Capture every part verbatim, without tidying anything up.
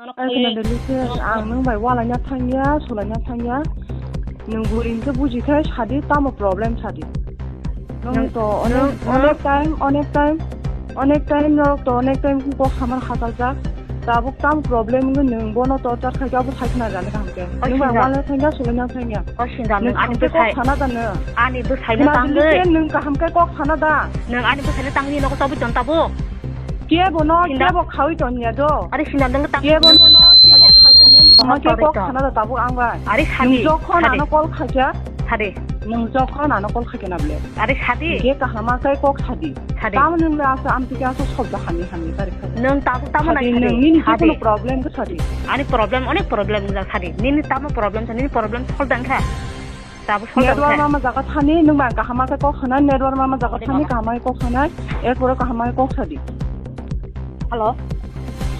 Ai khna de listen, ang nwng bai walaina thangya, sulaina thangya. Nwng buri hwnkhe buji khai sadi, tamo problem sadi. Nwng to onek, onek time, onek time, onek time norok to onek time kok samar hatal jak. Tabuk tam problem wngwi nwng bono torture khai khe abo sai khna jani kaham khe. Nwng bai walaina thangya, sulaina thangya. O sinda, nwng ani bwsai, kok sana da nwng. Ani bwsai no tangwi. Nwng kaham khe kok sana da. Nwng ani bwsai no tangwi nogo tobwi ton tabuk. Kebo no, kebo khawi ton ya do. Are sinda nwng tang. Kebo no, kebo khawi ton ya. Ama ke kok sana da tabuk ang bai. Are sadi. Nwng jokhon ano call khaja. Sadi. Nwng jokhon ano call khaja na ble. Are sadi. Ke kahama kai kok sadi. Sadi. Tamo nwng le asa amtike asa sobda hani hani kari khaja. Nwng tabuk tamo nai sadi. Nwng nini kunu problem ko sadi. Ani problem, onek problem wngkha sadi. Nini tamo problem sa, nini problem solve wngkha. Tabuk solve wngkha. Network ma ma jaga thani, nwng ba kaham khe kok sanai, network ma ma jaga thani, kaham khe kok sanai, erpore kaham khe kok sadi. Hello.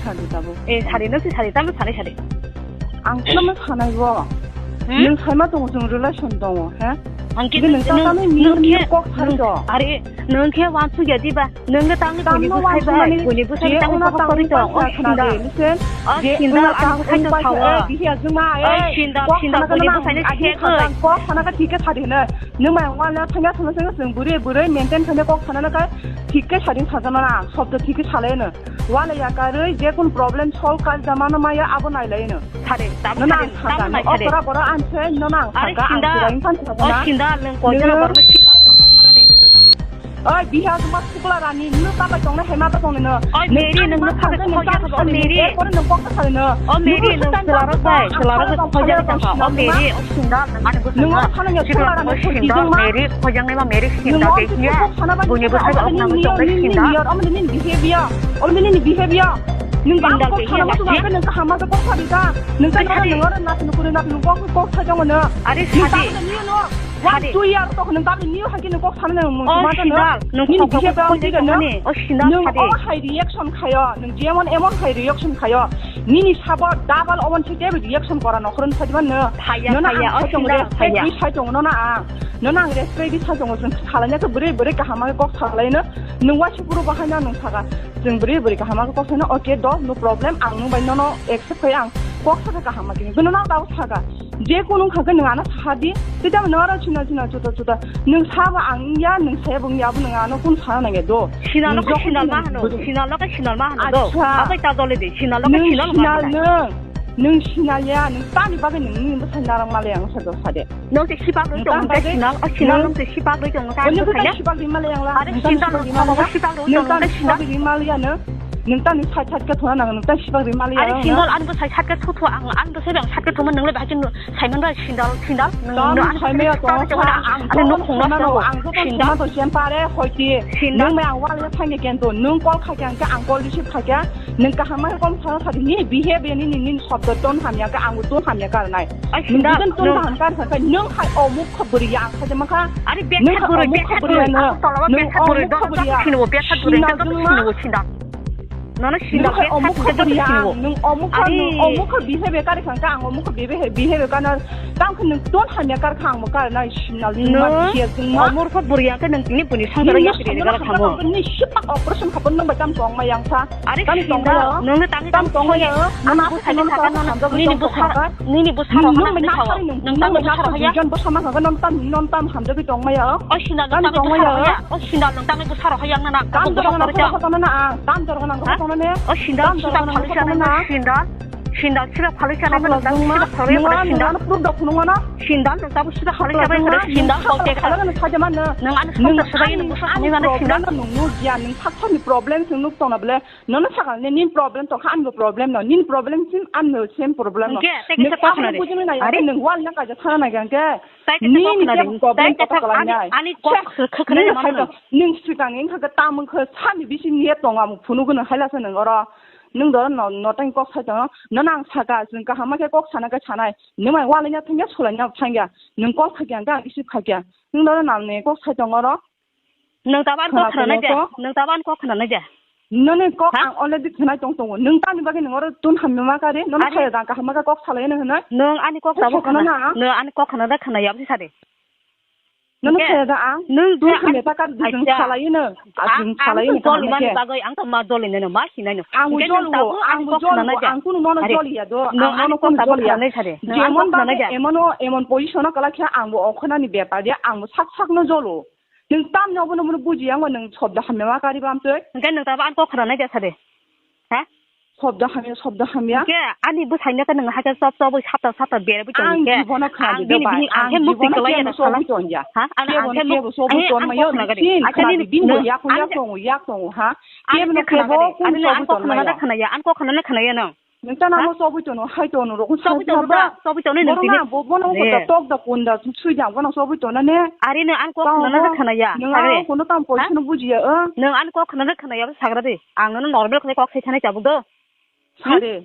Sadi tabuk. Eh, sadi, nwng si sadi, tamo sadi, sadi. Ang tamo sanai bo. Hmm? Nwng saima tongo, chwng relation tongo, he? Ang khe nwng ta tamo nwng, mir mir kok sadi to. Are, nwng khe wansuk ya diba? Nwng tangni buni bwsai bai, buni bwsai tangni kok sadi to. O sinda. O sinda, ani bwsai to sawa. O sinda, sinda, buni bwsai no sekoi. Kok sana ka thik khe sadi hwnwi. Nwng bai wala thangya sana sana chwng bwrwi bwrwi maintain khaina kok sana na ka thik khe sadi sajana na. Sobdo thik khe salai no. Wala ya karwi je kun problem solve kar jamano maya abo nailai no. Sadi, tamo sadi, tamo nai sadi. Okra bora anse no nang. Are sinda. O sinda, nwng koi jana borno sipa sangka sana de. Oi, biha juma sukla rani, nunu tabai tongna hema ta tongna no. Oi, Mary, nunu tabai tongna hema ta tongna no. Oi, Mary, nunu tabai tongna hema ta tongna no. O Mary, nunu tabai tongna hema ta tongna no. O Mary, nunu tabai tongna hema ta tongna no. O Mary, o sinda, nang ani bwsai no. Nunu sana ya sukla rani, o sinda, Mary, khojang nai ma Mary sinda de hiya. Buni bwsai o nang tongna sinda. Nunu behavior, o nunu behavior. Nunu bang kok sana ma tongna, nunu kaham ma kok sa di ta. Nunu ta nunu ora na nunu kure na nunu kok kok sa jong no. Are sadi. One, two year tok nung tabni new hagi nung kok sana nung mung suma ta nung. Nini behavior tiga nung. Nung o hai reaction khayo. Nung jemon emon hai reaction khayo. Nini sabo double owan se tebe reaction kora nokhorun phadiba nung. Phaya, phaya, o sindal, phaya. Respect di sai tongo no na ang. No nang respect di sai tongo, chwng salai na khe bwrwi bwrwi kaham khe kok salai no. Nung wa se puro bahai na nung saka. Chwng bwrwi bwrwi kaham khe kok salai no. Okay, dog, no problem. Ang nung bai nono accept khai ang. Kok saka kaham khe. Bino nang dao saka. Je kunu wngkha khe nwng ano saha di, tei tamo nwng aro china china chuta chuta. Nwng sabo ang wngya, nwng saya bo wngya, abo nwng ano kunu sana nangya do. Sinal no khe sinal ma hwno, sinal no khe sinal ma hwno do. Acha. Abai ta dole de, sinal no khe sinal ma hwno. Nwng sinal ya, nwng tamni bagwi nwng nini bwsai narang male ang sa do sade. Nwng se sipak rwi tong khe sinal, o sinal nwng se sipak rwi tong khe. Nwng khe sipak rwi male ang la. Are sinal no sipak rwi tong khe sinal. Nwng tamni side side khe thona nang, nwng ta sipak rwi male ya. Are sinal ani bwsai side khe thuthu ang, ani bwsai bang side khe thuma nwng le bahai khe Simon bai sindal, sindal. Nwng, nwng, ang saimaya tongo sa, ang joto saimano, ang joto saimano siyam pare, hoiti. Sindal. Nwng mai ang wal ya thangya kento, nwng call khaikha hwnkhe ang call receive khaikha, nwng kaham ma khe kom sana sadi, nini behavior, nini, nini sobdo ton hamya khe, ang ton hamya kar nai. Ai, sindal, nwng ton kaham kar khaikha, nwng hai omuk kho bwrwi ya ang khaikha makha. Are, nwng hai omuk kho bwrwi ya, nwng omuk kho bwrwi ya. Sindal. Nono sindal khe omuk kho bwrwi ang, nwng omuk kho, nwng omuk kho behavior kari kha, ang omuk kho behavior, behavior kano, tang khe nwng ton hamya kar kha, ang bo kar nai sindal, nwng ma khiya, nwng ma. Omuk kho bwrwi ang khe nwng tini buni songdoro ya tini gala thamo. Ni sipak operation kha, nwng bai tam tong ma yang sa. Are sindal, nwng tang tam tong ma ya. Nwng bwsai kha, nini bwsai, nini bwsai rok kha, nwng tang bwsai rok ya. Nwng bwsai kha, nwng tam, nwng tam hamjagwi tong ma ya. O sindal, nwng tang bwsai rok ya. O sindal, nwng tang bwsai rok ya, nwng na. Tam dorong na, tam dorong na, ang tam dorong na, ha? Tam dorong na. O sindal, sindal phalwi sanai na, sindal. Sindal sida phalwi sanai ma, sida phalwi ma, sindal. Proof dok phunung ma na. Sindal, nwng tabuk sida phalwi sanai ma, sindal, kok khe kha. Nwng ani songsa swbai nwng bwsa swngwi mano sindal. Nwng nuk ya, nwng sak sakni problem se nuk tong na bole. Nono sakal ne, nini problem tong kha, ani bo problem no. Nini problem sim, ani bo same problem no. Hwnkhe, tei kisa kok khna di. Are? Nwng wal na kaisa sana nai khe. Tei kisa kok khna di. Tei kisa ani, ani kok khna di. Nwng swkang ni wngkha khe tam wngkha sani bisi ni tong amo phunuk gwnang hai lasa nwng oro. Nwng doro no, no tang kok sai tongo. Nono ang saka, chwng kaham ma khe kok sana khe sanai. Nwng mai wal na thangya, sulai na thangya. Nwng kok khaikya, ang receive khaikya. Nwng doro nal ni kok sai tongo oro. Nwng tamo ani kok khna nai de? Nwng tamo ani kok khna nai de? Nini kok ang already khwnai tong tongo. Nwng tamni bagwi nwng oro tun hamya ma kari? Nono phai rang kaham ma kok salai no hwnwi. Nwng ani kok tamo khna, nwng ani kok khna da khna ya bwsa de. Nono Hwnkhe khaya da ang? Nwng Nwng je hamya ang ta kar jwng acha. Salaino. Ang Ajwng ang salaino to joli kaham mani khe. Bagwi ang to ma joli neno ma sinai no. Ang bo Hwnkhe nwng joli tabuk ang ang bo kok joli khna bo naja. Ang kunu nono Are. Joli ya do. Nwng Ang ano nono kok kunu tabuk joli ya. Khna nai sare. Nwng ano Jemon kok khna babe naja. Emono emon position o kala khe ang bo okhonani bepar ya ang bo sak sak no jolo. Nwng tamni obono bono buji ang bo nwng sobda hamya ma kari bam twi. Hwnkhe nwng tabuk ano kok khna naja sare. Ha? Sobda hamya, sobda hamya. Hwnkhe ani bwsaino khe nwng hakhe chop chobwi sapta sapta berwi tongo Ang hwnkhe. Jibono khna Ang di bini do bai. Bini ang Ang khe mukti jibono kwlai kebo ya sobwi sala. Tonja. Ha? Ang Kebo ang khe kebo muk sobwi ai ang tonma kok yo khna gadi. Sin Acha khna ni di bini bo yak yak tongo yak tongo ha. Ani Kebo khe kebo khna gadi. Ani ang kok khna gadi khna ya. Ang kok khna gadi khna ya no. Nung tana Ha? Mo sobwi tono hai tono rokun Sobwi tono da, sobwi tono nung tini. Borok na bo bono ko da tok da kun da sui da bono sobwi tono ne. Ari no ang kok khna gadi khna ya. Nung ang kono tam poisa no bujiya. Nung ang kok khna gadi khna ya sagra di. Ang no normal khna kok sai thani tabuk do. Sare.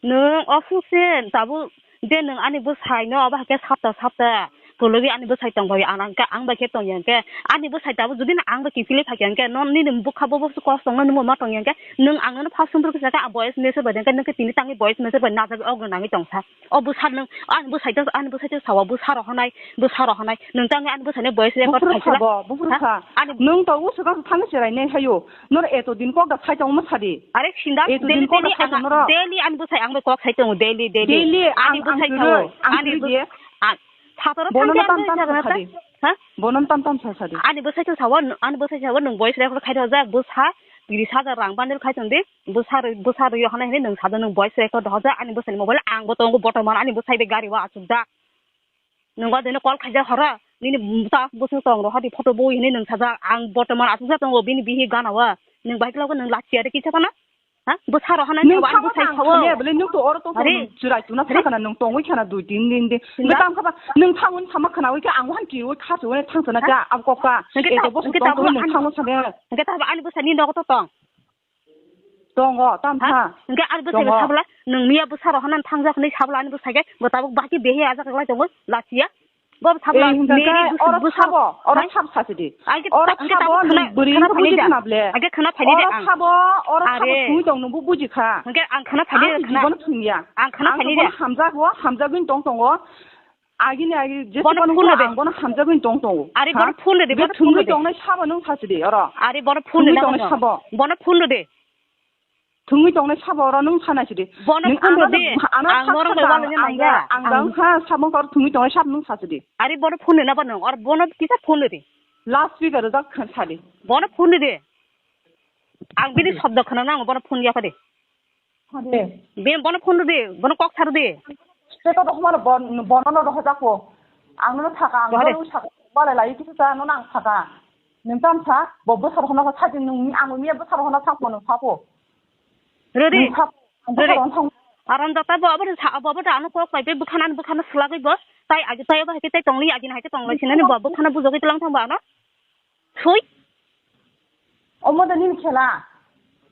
Nwng office se tabuk je nwng ani bwsai no abo hakhe sapta sapta kologwi ani bwsai tong bai ang ang khe ang bai khe tong yang khe ani bwsai tabuk jodi no ang bai kiphilwi phai khe ang khe no nini bwkha bo bo kosto no nimo ma tong yang khe nwng ang no first sumber kisa khe voice message bai deng khe nwng khe tini tangwi voice message bai najagwi og nangwi tong sa o bwsa nwng ani bwsai to ani bwsai to sawa bwsa rohonai bwsa rohonai nwng tangwi ani bwsai no voice record Buphuru khaisila sabo, buphuru Ha? sa. Ani Nwng to usuk ang thani cherai ne hayo. Nor eto din kok da sai tong mo sadi. Are sinda Eto daily din kok daily da sai ang tong noro. Daily ani bwsai ang bai kok sai tongo daily daily. Daily Ani ang ang bwsai twi sao. Roi, ang Ani twi bw- dia. Ang satoro Bono thangkhe na ang tam tam twi sa sagana sa. Sadi. Ha? Bono tam tam sa sadi. Ani bwsai sao sao ani bwsai sao nwng voice record khai thajak bwsa tiris hajar rang bundle khai tong di bwsa roi bwsa roi hwnai hwnwi nwng sada nwng voice record hoja ani bwsani mobile ang bo tongo botoman ani bwsai bai gari o achuk da. Nwng o dino call khaijak horo, nini ta bwswng tong rohadi photo bui hinwi nwng sajak, ang bortoman aswksa tongo bini bihi gana o, nwng bai khe labo nwng lachiya de kisa tana? Ha? Bwsa rohana Nwng thawa, ang thawa bwsai thawa. Thangya bwle nwng to oro tong Are? Nwng chirai tuna Are? Thangkhana nwng tongwi khana dui tin din de. Sinda? Nwng tang khaba nwng thangwi sama khana wi khe ang wahan kiwi kha suwani thang sana Ha? Cha, ang kokka. Hwnkhe Eto ta-, bwswng hwnkhe tong tabuk tongwi nwng ani thangwi sana. Hwnkhe tabuk ani bwsani nogo to tong. Tongo, tamo Ha? Kha. Hwnkhe ani bwsai Tongo. Sabla, nwng miya bwsa rohana thang jak hwnwi sabla ani bwsai khe bo tabuk baki behe ajak lai tongo lachiya. Bo sabla Ei, hwnkhe meri khe bwswk oro bwswk sabo, oro Hai? sab sasi di. Ai khe Oro ta-, hwnkhe sabo tabuk nwng khna-, bwrwi khna bo phaini buji de ang. Khna ble. Ai khe khna phaini de Oro ang. Sabo, oro sabo Are. Thungwi tong nwngbo buji kha. Hwnkhe ang khna phaini de Ang khna. Jibono thungya. Ang khna Ang phaini de. Jibono hamjago, hamjagwini tong tongo. Agini agi Bono jesuphano phone hwnkhe de. Ang bono hamjagwini tong tongo. Are Ha? Bono phone de, Be bono phone thungwi de. Tongnai sabo nwng sasi di oro. Are bono phone de Thungwi na tongnai bono. Sabo. Bono phone de. Thungwi tongnai sabo oro nwng sana sidi. Bono Nwng phone ano rw di. Ano Ang norok bai sakha walai ang nangya. Ang Ang dang kha sabong kor thungwi tongnai sab nwng sa sidi. Ari bono phone rw na bono or bono kisa phone rw di. Last week aro jak khan sadi. Bono phone rw di. Ang bini sobdo khna nang bono phone ya phadi. Hade. Be bono phone rw di. Bono kok sar di. Seko to khmar bon bono no roho jako. Ang no thaka ang Roho de. No saka. Walai lai kisa sa no nang saka. Nwng tamo sa, bo bwsarok hwnna kha sajwk nwng, ang miya bwsarok hwnna thang phano, sapo. Rwdi. Nwng sapo, ang Rwdi. Bwsarok hwnna thang. Aram jata bo abo sa, abo da ano kok pai bai bwkhana, bwkhana swlagwi bo. Tai agi tai abo hai khe tai tongli, agi hai khe tonglai sinani bo bwkhana bujogwi tlang thang ba ano. Sui. Omo da nini khela.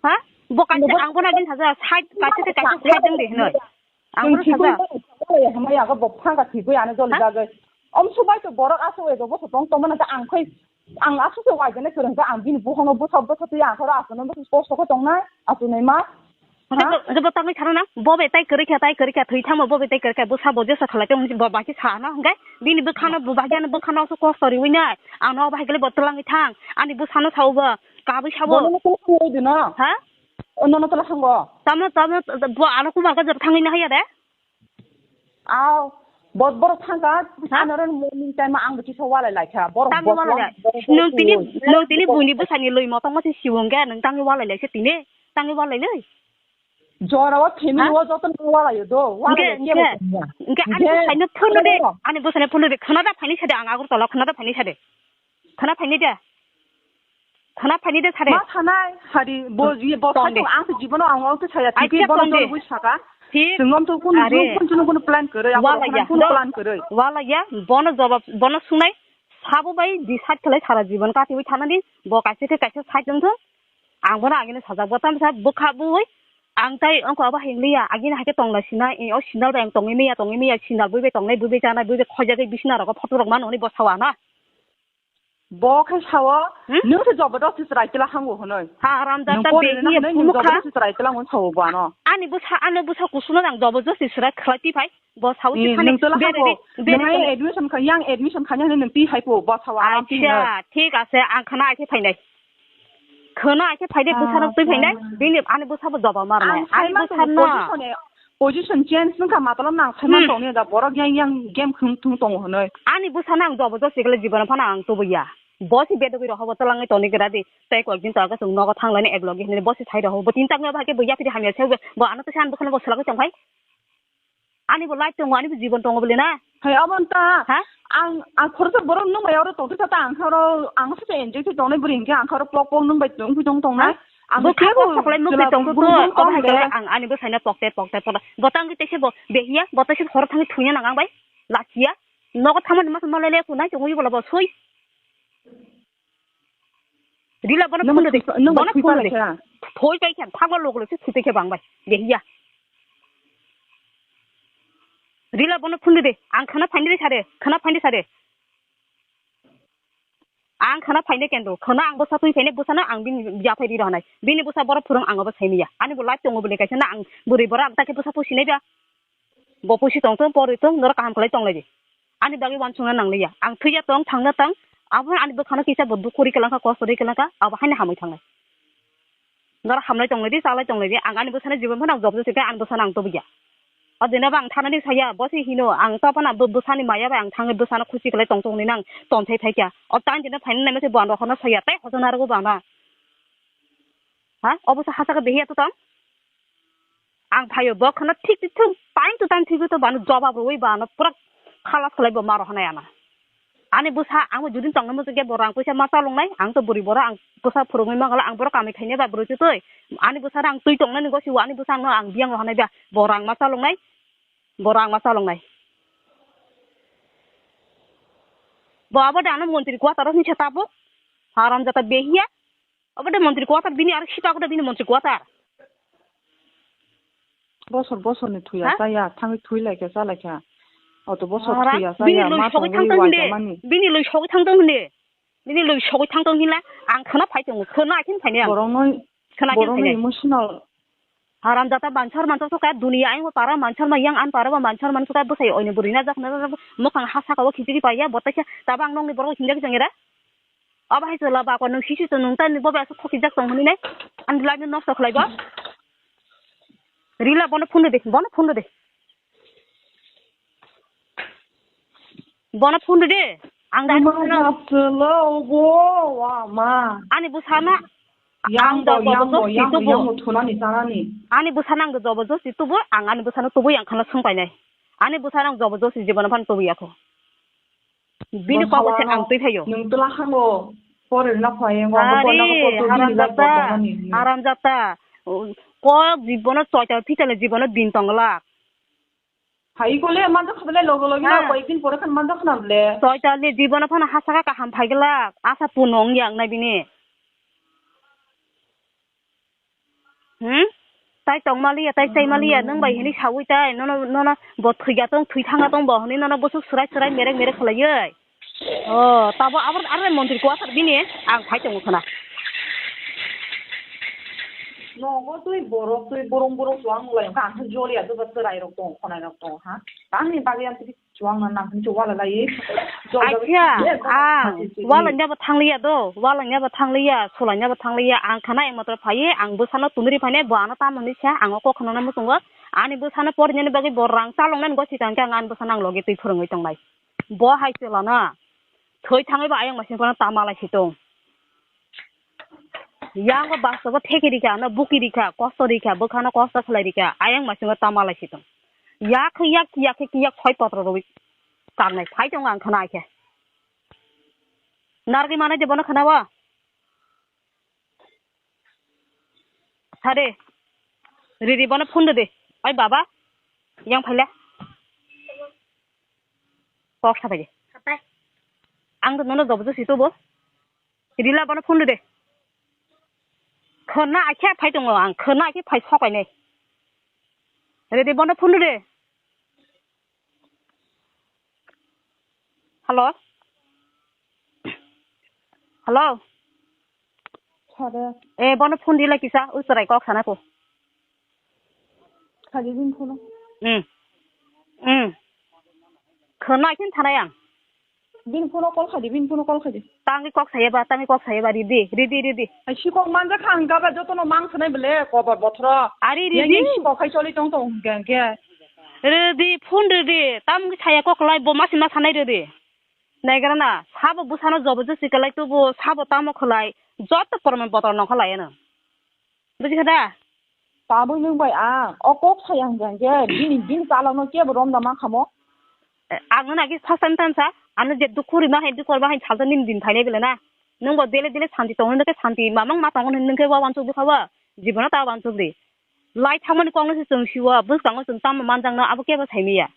Ha? Bo kaisa ang bo na din thaja, side, kaisa khe kaisa side dang de hinoi. Ang bo thaja. Hamai aga bo phanga thigwi ano joli Ha? Jagwi. Om subai to borok asu ego bo tong tong mana ta ang khoi ang asu se wai gane kwrwng ta ang bini buhongo bwsa bwsa twi ang khoro asu no bwsa kosto kho tongnai asu nai ma. Ha? Jebo tangwi tharo na bo be tai kwrwi kha tai kwrwi kha thwi thamo bo be tai kwrwi kha bwsa bo jesa khalai tong bo baki sa na hwnkhe bini bwkhano bo baki ano bwkhano asu kosto riwi nai ang no bahai gele bo twlangwi thang ani bwsano sao bo kabwi sabo. Bono no kunu kunu dino. Ha? Ono no twla hango. Tamo tamo bo ano kuma ga jor thangwi na haya de. Aw, bot borok thangka, Ha? Ano ren morning time ang bwkisa walai lai kha. Borok Tangwi bot walai lai. Nwng tini, nwng tini buini bwsani lwi motong masi siwong khe nwng tangwi walai lai se tini. Tangwi walai lai. Jora o family Ha? O joto nwng walai do. Walai Hwnkhe, lai hwnkhe, kebo. Hwnkhe ani bwsai no phone de, ani bwsai no phone de. Khna da phaini sade ang Agartala khna da phaini sade. Khna phaini de. Khna phaini de sare. Ma sanai, hari, bo, ye, bo Tong de. Saito ang to jibono ang ang to saya, Acha tiki bono tong de. Dol bui saka. Thik. Sengom to kun Are. Kun kun kun plan kore, abo Wala ya. Kun Do. Plan kore. Wala ya, bono jawab, bono sunai, sabo bai decide khlai sara jibon kati wi thanani, bo kaisa khe kaisa side wng thung. Ang bono agini sajak bo tamsa bwkha bui, ang tai ongko abo hingliya, agini haikhe tongla sinai, o sinal bai ang tongwi miya, tongwi miya, sinal bui bai tongnai, bui bai chanai, bui bai khoijagwi bisina rogo photo rok mano ni bo sawa na. Bo khai sao, Hmm? Nwng se jobodosti chwrai tila hango hwnwi. Ha, haramjada Nwng pore behi rwna hwnwi nwng phunukha. Jobodosti chwrai tila hwnwi sao bo ano. Ani bwsa, ani bwsa kusuno nang jobodosti chwrai khlai tiphai. Bo sao Eh, tiphani nwng tila bere hango. Re, bere Nwng re. Admission kha, yang admission kha, yang nwng ti hai po, bo sao aram ti Acha, hwnwi. Thik ase, ang khana aise phainai. Khana aise phainai, bwsano twi phainai. Ah. Bini ani bwsa bo joba marnai. Ang Ani sai man bwsa tongo, no. Position e, position change wngkha, matalo nang sai man Hmm. Tongni da, borok yang, yang game khung thung tongo hwnwi. Ani bwsano ang jobodosti khle jibon phano ang tubuya. Bo si bedogwi rohobo twlangwi toni gra di. Tei koyekdin to aga chwng nogo thanglaini ek logi hinwi bo si sai rohobo. Bo tin takni bahai khe bo yapri hamya se bo ano to san bwkhano bo swlagwi tongphai. Ani bo life tongo, ani bo jibon tongo bole na? Hai, abo ta. Ha? Ang, ang khoroksa borok nwng bai oro tongtwi sa ta, ang khe oro, ang se enjoy khe tongnai bwrwi hinkhe, ang khe oro pok pok nwng bai tong, tong tongnai. Ha? Ang bo khe kebo pok saklai nuk jwla tong buru to, buru obo tong hai de. Khe ang ani bo saina pokte, pokte, pokte. Bo tang khe teisa bo behiya, bo teisa khoro thangwi thuya nang ang bai. Lachiya. Nogo thangmani mas malai le kunai tongwi bola bo soi. Rila bono Nang phundu de. Nang Bono phundu de. Thoi kai khan phaglo loglo se thute khe bang bai. Behiya. Rila bono phundu de. Ang khana phainde sare. Khana phainde sare. Ang khana phainde kendo. Khana ang bwsa twi phaine bwsano ang bini yaphai ri rohnai. Bini bwsa borok phwrwng ang obo saimiya. Ani bo life tongo bole kaisa na ang bwrwi borok ang ta khe bwsa pusinai ba. Bo pusi tongthung, porwi tong, norok kaham khlai tonglai di. Ani bagwi uansukna nangliya. Ang thwiya tong, thangna tong, abo ani bwkhano kisa bo dukhu ri kwlangkha, kosto ri kwlangkha, abo haino hamwi thangnai. Norok hamlai tonglai di, chalai tonglai di, ang ani bwsani jibon phano ang job jose khe ani bwsano ang tubukya. O dino bo ang thanani saya, bo se hino, ang to phano bo bwsani maya bai ang thangwi bwsano khusi khlai tongthok hinwi nang tonsai phaikha. O tan dino phaina naima se bo ang rohorno saya, tei hochona rwgo bo ano. Ha? Obo se hachaka behiya to tong? Ang phaio bo khana thik thik thung time to time thik to bano jobab rwi bano pura khalas khlai bo maro hanai ana. Ani bwsa ang bo judin tongna muchuk ya bo rang puisa ma chalongnai ang to buri bora ang bwsa phurungwi mangala ang boro kamai khainai ba bwrwi twi twi. Ani bwsa rang twi tongnani gosiwo ani bwsa ang no ang biyang rohanai ba bo rang ma chalongnai bo rang ma chalongnai. Bo abo de ano montri kwataro hinsa tabuk haram jata behiya. Obo de montri quarter bini aro sita koto bini montri quarter. Bosor bosor ni thuya chaya thangwi thwi laikha cha laikha. Oto bosor thuya chaya bini lui sogwi thangtong hinde. Bini lui sogwi thangtong hinde. Bini lui sogwi thangtong hinla ang khana phai tongo khana akin phaini ang. Borokno khana akin borokno phaini. Emotional. Haram jata mansar mansar soka dunia ang para mansar ma yang an para ba mansar man soka bwsai oini bwrwi na jak na mokang ha saka o khichiri paiya botaisa tabang nongni borok hinjak jengera. Abo hai chwla ba ko nwng sisi to nwng tani bo bai aswk khokijak tong hwnwi nai. Ani life no nosto khlai bo. Rila bono phone de, bono phone de. Bono phone de. Ang da. Ama chwla obo wa ma. Ani bwsana. Yang ang da bo, yang bo, yang bo, yang bo thunani chanani. Ani bwsana ang da jobo josi tubu, ang ani bwsana tubu yang khana sung painai. Ani bwsana ang jobo josi jibon phan tubu yakho. Bini kok se ang twi thaio. Nwng tla hango pore na phai ngo bo na ko to bini la ko nani. Haram jata. Kok jibono choita phitale jibono bin tong glak. Hai ko le man to khadale logo logi na koi din pore khan man to khna le. Choita le jibono phana hasaka kaham phai glak. Asa punong yang nai bini. Hmm? Tai tong maliya, tai chai maliya, nwng bai hini sawi tai, nono, nono bo thwi ya tong, thwi thanga tong bo hini nono bwswk swrai swrai merek merek khlaiwi. Oh, tabo abo aro montri kuathar bini ang phai tongo khna. Nogo twi borok twi borong borong chuang lai kha ang joliya do ba chwrai rok tong khonai rok tong ha. Tangni bagwi ang twi Chuang na nang hinwi wala lai. Acha, ang wala nya ba thangliya do, wala nya ba thangliya, sola nya ba thangliya, ang khana ekmatro phaiye, ang bwsano tunuri phainai, bo ano tamo hinwi sa, ang o kok khna muchungo, ani bwsano pornani bagwi bo rang chalongnani goi swkang khe ang ani bwsano ang logi twi phwrwngwi tongnai. Bo hai chwla na, thwi thangwi bo ayang masing phano tama lai si tong. Yango bastobo theki rikha, ano buki rikha, kosto rikha, bwkhano kosto khlai rikha, ayang masingo tama lai si tong. Yak yak yak yak soi potro rwi karnai phai tongo ang khana khe. Narwgwi manai de bono khana o. Sade. Riri bono phone de. Oi baba. Yang phaile. Kok sa phaidi. Ang to nono jobo josi tubo. Rila bono phone de. Khorna akhe phai tongo ang, khorna akhe phai sokainai. Rede bono phone de. Hello. Hello. Sade. Eh, bono phone di lai kisa, ui chwrai kok sana ko. Khaidi bini phone. Hmm. Hmm. Khwna khin thanai ang. Bini phone call khaidi, bini phone call khaidi. Tangwi kok saya ba, tangwi kok saya ba, ridi, ridi, ridi. Ai si kok manja kha ang gaba joto no mang thanai bele, kobar bothro. Ari ridi. Yang si kok khai choli tong tong hingke hingke. Ridi, phone ridi, tam saya kok lai, bo masi ma sanai ridi. Naigrana, sabo bwsano jobo jwsi kalai tubu, sabo tamo khalai, joto porman botor no khalai ano. Buji kha da? Tabui nwng bai ang, o kok saya hwnka hwnkhe, bini, bini chalokno kebo romda ma khamo. Eh, ang no nagi first time tansa, ano je dukhu rima hai, dukhu rima hai salsa nini din phainai bele na. Nwng bo dele dele santi tongo, nwng khe santi mamang ma tongo, nwng khe wa wansuk bwkha wa, jibono ta wansuk di. Lai thangmani kokno se chwng siwo, bwskango chwng tamo manjakno abo kebo saimiya.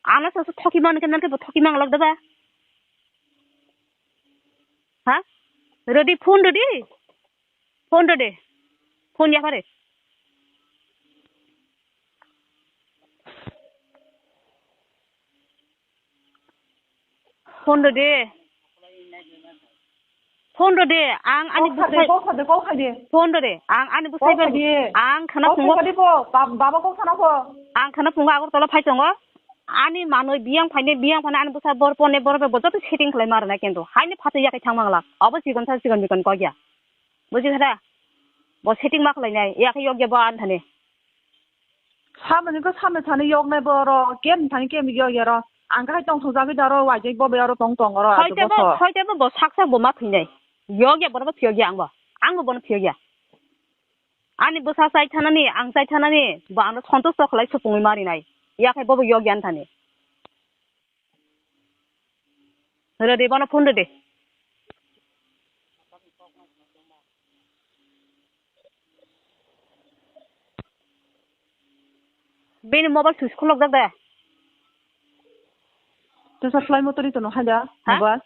Ano se thoki mani khe, nang khe bo thoki manglak da ba? Ha? Rodi, phone rodi? Phone rodi? Phone ya pare. Phone rodi. Phone rodi. Ang ani bwsai. Kok khaidi, kok khaidi. Phone rodi. Ang ani bwsai. Kok khaidi. Ang khana phungo. Kok khaidi bo. Bab-, baba kok khana pho. Ang khana phungo Agartala phai tongo. Ani manwi biyang phaine, biyang phaine ani bwsa bor phone, bor phone, bo joto setting khlai ma rwnai kintu. Haini phatwi yakai thang manglak. Abo chikon sa chikon bikon kok ya. Buji kha da? Bo setting ma khlainai. Yakai yok ya bo an thani. Samani ko samani thani yok nai bo ro. Kem thani kem yok ya ro. Ang khai tong thong jagwi da ro. Wajai bo be ro tong tong ro. Hoi te bo, hoi te bo bo sak sak bo ma phinai. Yok ya bo no bo phiyok ya ang bo. Ang bo bo no phiyok ya. Ani bwsa chai thanani, ang chai thanani, bo ano sontosto khlai supungwi marinai. Yakhai bobo yokyan thani. Rede bono phone rede. Bini mobile switch khulokjak de. Tesa flight mode ri tono haida. Ha? Mobile.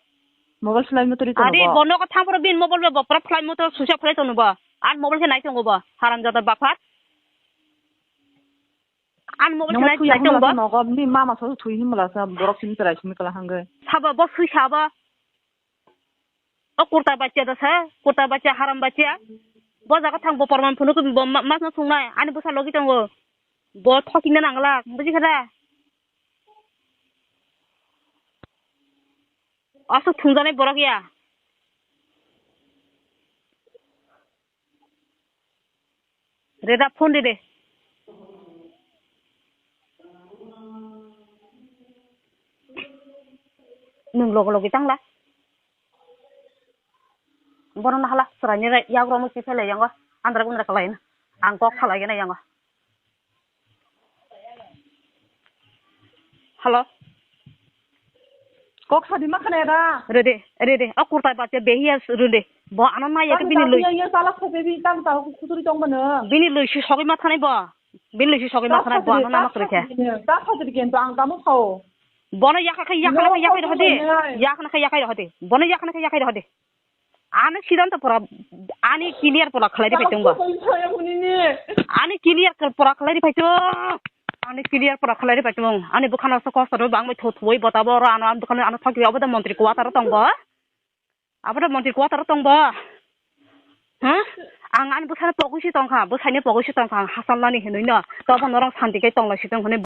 Mobile flight mode ri tono. Ari bo. Bo nogo thang poro bini mobile bo pura flight mode switch off khlai tono bo. An mobile khe nai tongo bo. Haram jada baphat. An mobile khe nai tongo bo. Nogo ni mama so thui himla sa borok sini trai sini kala hangge. Sabo bo sui sabo. O kurta bachya da sa, kurta bachya, haram bachya. Bo jaga thang bo porman phunuk bo ma-, mas no sungnai, ani bwsa logi tongo. Bo thokina nangla, buji kha da? Aswk thungjanai borok ya. Reda phone rede. Nwng logo logi tangla. Bono nahala chwraini yak romwi si phelai yango. Andra gundra kalaina. Ang kok salai gana yango. Hello. Kok sadi ma khana da. Rede, rede. O kurta bacha behiya rede. Bo ano na ya bini lui. Ya ya sala kho bebi tang ta khuturi tong bana. Bini lui si sogwi ma thanai bo. Bini lui si sogwi ma thanai bo ano na ma kre khe. Ta khuturi ken to ang tamo khao. Bono yakha khe yakha khe yakai rohode. Yakha khe yakai rohode. Bono yakha khe yakai rohode. Ani siddhanto pura, ani clear pura khlai ri phai tong ba. Ani clear pura khlai ri phai tong. Ani clear pura khlai ri phai tong. Ani bwkhano so kosto ro bang bai tho thoi bota bo ro ano, ano bwkhano ano thok ri obo da montri quarter tong ba. Abo da montri quarter tong ba. Ha? Ang ani bwkhano pogwi si tong kha, bwsai ni pogwi si tong kha, ang hasal nani hinwi no. To bo norok santi kai tong lai si tong hwnwi.